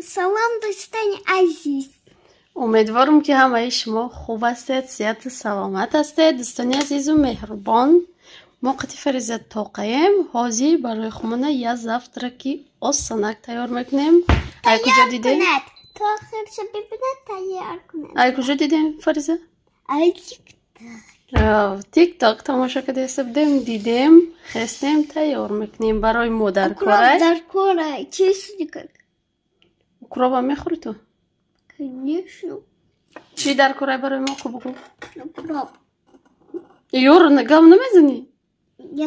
Салом, дӯстони азиз. Умедворам, ки ҳамаи шумо хуб ҳастед, сиҳату саломат ҳастед. Дӯстони азизу меҳрубон, мо қати Фариза тоқаем. Ҳозир барои хумона як завтраки осонак тайёр мекунем. Ай куҷо дидем? То охирша бибинад, тайёр кунад. Ай куҷо дидем, Фариза? Ай ТикТок. ТикТок тамошо карда будем, дидем, хестем, тайёр мекунем барои мо даркорай. Даркорай, честно. Укроба мехӯри ту? Конечно. Чӣ даркорай барои мо, ку бугӯ? Укроп. Ёро гап намезанӣ?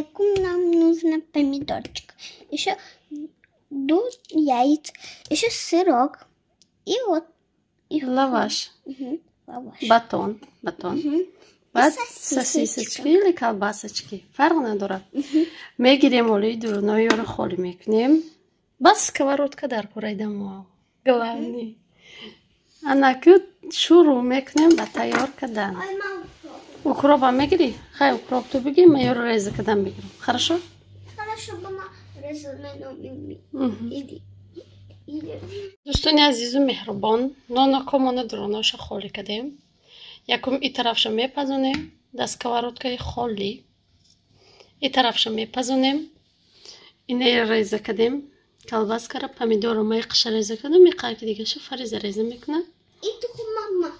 Якум нам нужно помидорчик, еще ду яиц, еще сырок и вот и лаваш. Угу, лаваш. Батон, батон. Баъд сосисочки или колбасочки, фарқ надорад. Мегирем олии дуруноёро холӣ мекунем. Бас сковородка даркорай дамо. Главный. Анаку шурӯъ мекунем ба тайёр кардан. Укропа мегирӣ? Хай, укроп ту бигир, ман ёро реза кардан бигирам. Хорошо? Хорошо, мама, реза. Дӯстони азизу меҳрубон, нонакомона дуруноша холӣ кардем. Якум и тарафша мепазонем дар сковородкаи холӣ. И тарафша мепазонем. Инаи реза кардем. Колбаскара, помидорро ма иқша реза кардам, иқаки дигаша Фариза реза мекунад. И мама.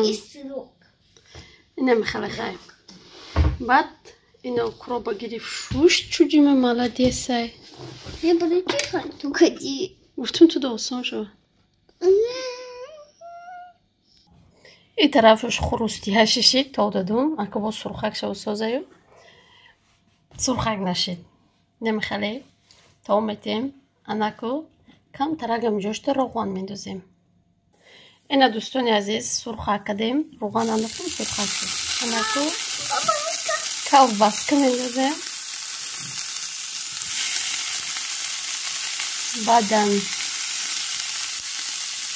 И сырок. Ина мехеле хай. Баъд ина укроба гирифт, шушт, чуҷима молодесай. Я буду тихо, уходи. Гуфтум, ту да осон шава. И тарафаш хурустиҳа шишид, то дадум, ака бо сурхак шава созаю. Сурхак нашид. Намехеле то метем, анаку камтарагам ҷошта роған мендозем. Ина, дӯстони азиз, сурхак кардем, рӯған андохтем, сурхак шуд. Анаку колбаска мендозем. Баъдан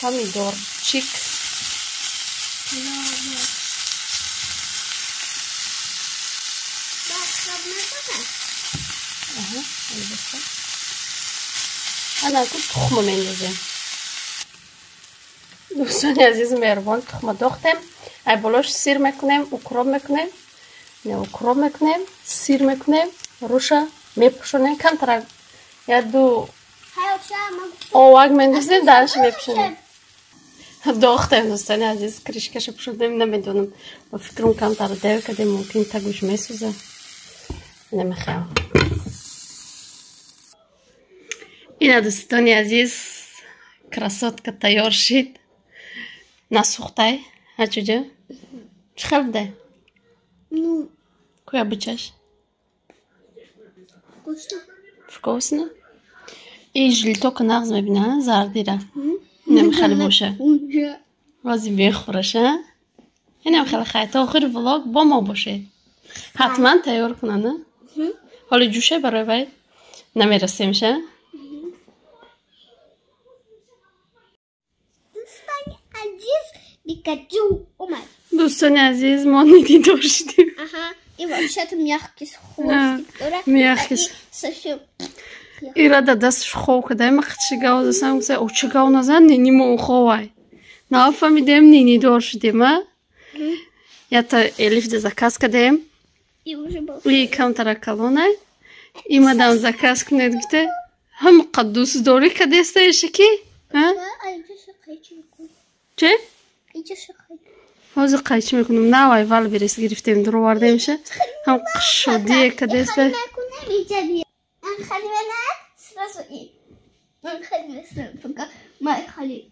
помидорчик. Анаку тухма мендозем. Дӯстони азизу меҳрубон, тухма дохтем. Ай болош сир мекунем, укроп мекунем. Не, укроп мекунем, сир мекунем, руша мепӯшонем, камтарак як ду овак мендозем, дарша мепӯшонем. Дохтем, дӯстони азиз, крышкаша пӯшондем, намедонам. Ба фикрам, камтар дер кардем, мумкин тагуш месӯза. Намехоҳам. Ина, дӯстони азиз, красотка тайёр шид. Насӯхтай, ҳа, чуҷа? Чӣ хел будай? Ну, Куя бичаш? Вкусно. Вкусно? И желтока нағз мебина, зардира. Инам хеле боша. Рози бехӯраш, а? Инам хеле хай. То охири влог бо мо бошед. Ҳатман тайёр кунанд, а? Ҳоли ҷӯше барои вай намерасемша. Дӯстони азиз, Пикачу омад. Дӯстони азиз, мо нидидор шудем. Ага. И вообще-то мягкий хвостик. Мягкий. Совсем. Ира да дастш хов кадай, ма чӣ гав засам, гуфта, о, чӣ гав назан, нини мо ховай. Нафаҳмидем, нинидор шудем, а? Ята Элиф да заказ кардем. И уже был. И камтара калонай. Имадам заказ кунед гуфта, ҳам қаддусдорӣ кадестаеша ки? Че? Ҳозир қайчӣ мекунам. Навай Вайлдберриз гирифтем, дуровардемша. Ҳам қишодие кадеста. Сразу и пока хали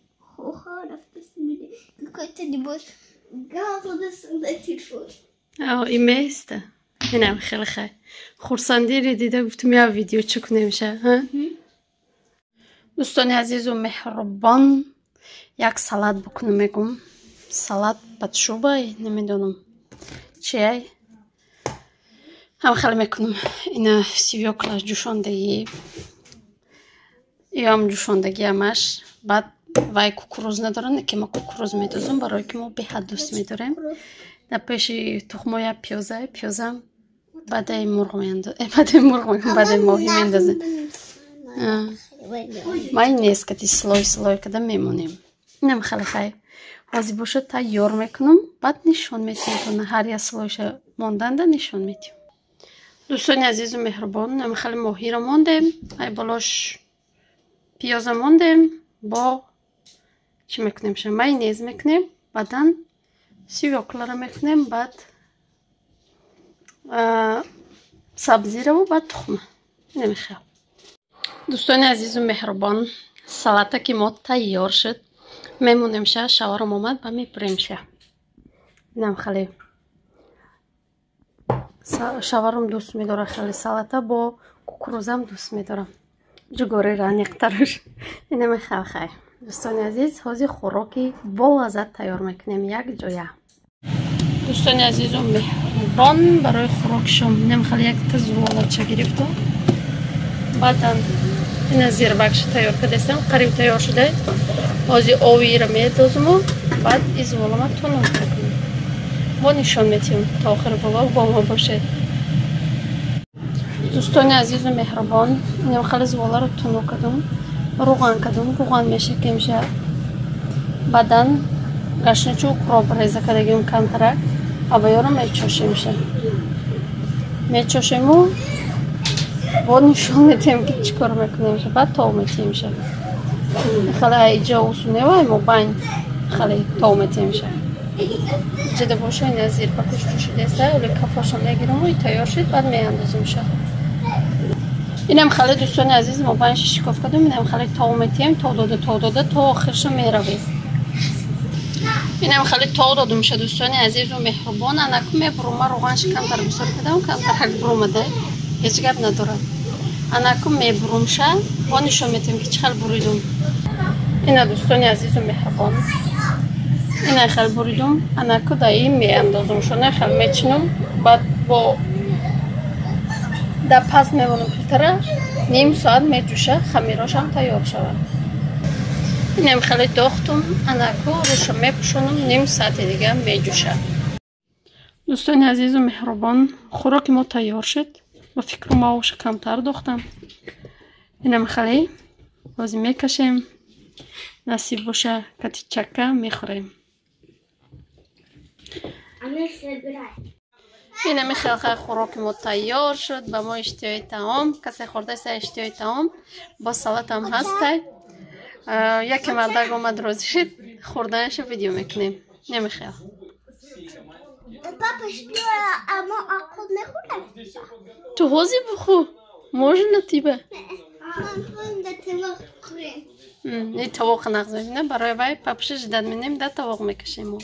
какой-то небось на телефон. И место. Инам хеле хай. Хурсандире дида гуфтум, я видео чӣ кунемша. Дӯстони азизу меҳрубон, як салат бикунам мегум. Салат под шубай, намедонам чиай. Ҳам хеле мекунам. Ина свёкла ҷӯшондагӣ. Иам ҷӯшондагӣ амаш. Баъд вай кукуруз надорам, ки ма кукуруз медозам, барое ки мо беҳад дӯст медорем. Дар пеши тухмоя пиёза, пиёзам баъдаи мурғ меандозем, баъдаи мурғ, баъдаи моҳӣ меандозем. Майонез кати слой слой када мемонем. Инам хеле хай. Ҳозир бошад тайёр мекунам, баъд нишон метиҳем тона ҳар як слойша монданда нишон метиҳем. Дӯстони азизу меҳрубон, инам хеле моҳиро мондем, ай болош пиёза мондем, бо чӣ мекунем ша? Майонез мекунем, баъдан свёкларо мекунем, баъд сабзираву баъд тухма. Инам хел. Дӯстони азизу меҳрубон, салата ки мо тайёр шуд, мемонем ша, шаварам омад ба мепурем ша. Инам хеле шаварам дӯст медорам хеле салата бо кукурузам дӯст медорам. Ҷугорира аниқтараш. Инам хел хай. Дӯстони азиз, ҳозир хӯроки бо лаззат тайёр мекунем як ҷоя. Дӯстони азизу меҳрубон, барои хӯроки шом инам хеле якта зуволача гирифтам. Баъдан ина зирбакша тайёр кардастам, қариб тайёр шуда. Ҳозир овиро медозуму баъд и зуволама тунук мекунем. Бо нишон метиҳем то охири влог бо мо бошед. Дӯстони азизу меҳрубон, инам хеле зуволаро тунук кардам, руған кардам, руған мешакемша. Баъдан гашничу укроп реза кардагим камтарак, аваёро мечошемша. Мечошему бо нишон метиҳем ки чӣ кор мекунемша, баъд тов метиҳемша. Хеле иҷо усуневай мобайн хеле тов метиҳемша. Иҷода боша ина зирбакуш ҷӯшидаста, оле кафоша мегираму и тайёр шуд, баъд меандозимша. Инам хеле дӯстони азиз мобайн шишикоф кардам, инам хеле тов метиҳем, тов дода, тов дода, то охирша меравем. Инам хеле тов додумша дӯстони азизу меҳрубон, анаку мебурума руғанша камтар бисёр кардам, камтар бурумада, ҳеҷ гап надорад. Анаку мебурумша, бо нишон метиҳем ки чӣ хел буридум. Ина дӯстони азизу меҳрубон, ина хел буридум, анаку да ин меандозумша, на хел мечинум, баъд бо да пас мемонам плитара, ним соат меҷӯша, хамирошам тайёр шавад. Инам хеле дохтум, анаку руша мепӯшонам, ним соати дига меҷӯша. Дӯстони азизу меҳрубон, хӯроки мо тайёр шуд. Ба фикру маоша камтар дохтам. Инам хеле ҳозир мекашем, насиб боша кати чака мехӯрем. Инами хел хай хӯроки мо тайёр шуд, ба мо иштиҳои таом, касе хӯрдаста иштиҳои таом, бо салатам ҳастай. Яке мардак омад розӣ шуд, хӯрданаша видео мекунем. Намехел. Папа, что, а мо ақл мехӯрем? Ту ҳозир бихӯр, можно тебе? И тавоқа нағз мебинам, барои вай папаша ждат менем, да тавоқ мекашем мо.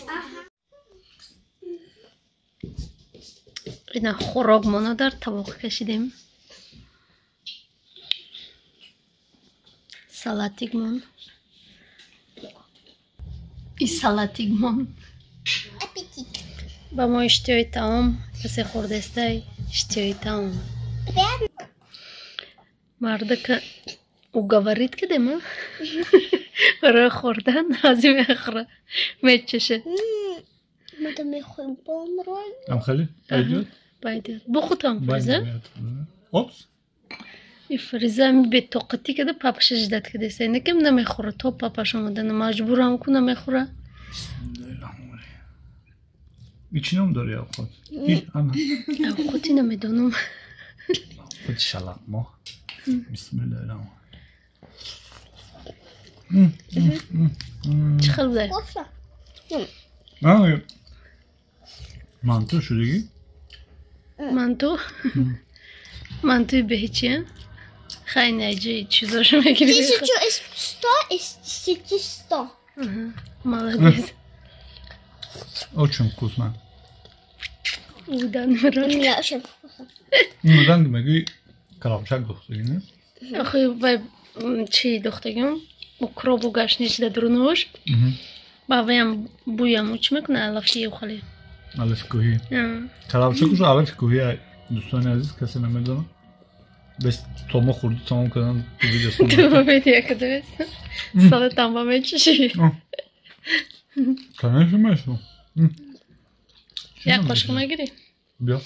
Ина хӯрок моно дар тавоқ кашидем. Салатикмон. И салатикмон. Аппетит. Ба мо иштиҳои таом, касе хӯрдастай иштиҳои таом. Мардака уговорит кардем, а? Барои хӯрдан ҳозир мехӯра, мечашад. Там хеле пойдёт? Пойдёт. Бухӯ там фриза? Опс. И фриза ми бетоқатӣ карда папаша ждат кардеста. Инакам намехӯра, то папаш омада маҷбурам ку намехӯра. И чӣ ном дори авқот? Авқоти намедонам. Авқоти шалақмо. Бисмиллаҳи раҳмон. Чӣ хел буда? Манту шудагӣ? Манту? Мантуи беҳичи, хай наҷи чизошо мегирӣ. 1100 из 1100. Молодец. Очень вкусно. Удан мирон. Мне очень вкусно. Удан мегӯи калабчак духтагӣ, не? Охи вай чӣ духтагим? Укробу гашнич да дурунош. Ба ваям буям уч мекуна алафи ухали. Алафи кӯҳӣ. Калабчакуш алафи кӯҳӣ дӯстони азиз касе намедонад. Бес то мо хӯрду тамом кардан видео Ту видео кардавес. Салатам ба мечашӣ. Конечно, мешу. Як қошуқ мегирӣ? Биё.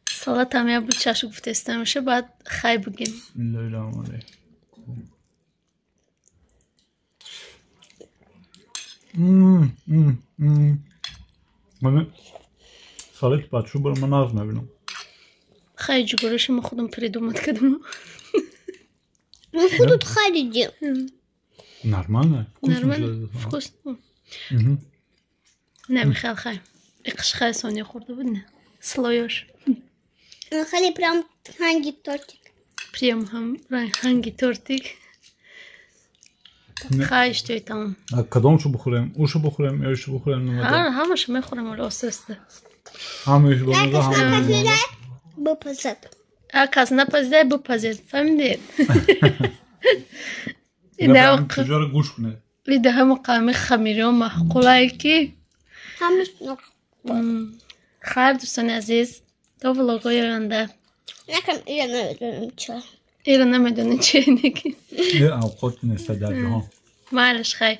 Салатам я бу чашу гуфтестамша, баъд хай бигем. Бисмиллаҳи раҳмони раҳим. Салати бачо бара ман нағз мебинам. Хай, ҷугораша ма худам придумать кардам. Ну, худут хариди. Нормально. Нормально. Вкусно. Не, Михаил, хай. Иқш хай сония хӯрда буд, не? Слоёш. Хеле прям ранги тортик. Прям ҳам ранги тортик. Хай, иштиҳои тамом. Кадомшо бихӯрем? Ушу бихӯрем ё ишу бихӯрем? Ҳамаша мехӯрем, ҳоло оста-оста. Ҳамаиш бомаза, ҳамаиш. Бипазад. А кас напазида, бипазед, фаҳмидед? Куҷоро гӯш кунед? Ида ҳама қами хамириҳо маъқулае ки. Ҳамаш. Хайр, дӯстони азиз, то влогҳои оянда. Накам, ира намедонам чо. Ира намедонем чи неки. Авқоти неста дар ҷаҳон. Майлаш, хайр,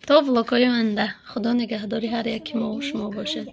то влогҳои оянда. Худо нигаҳдори ҳар яки мову шумо бошад.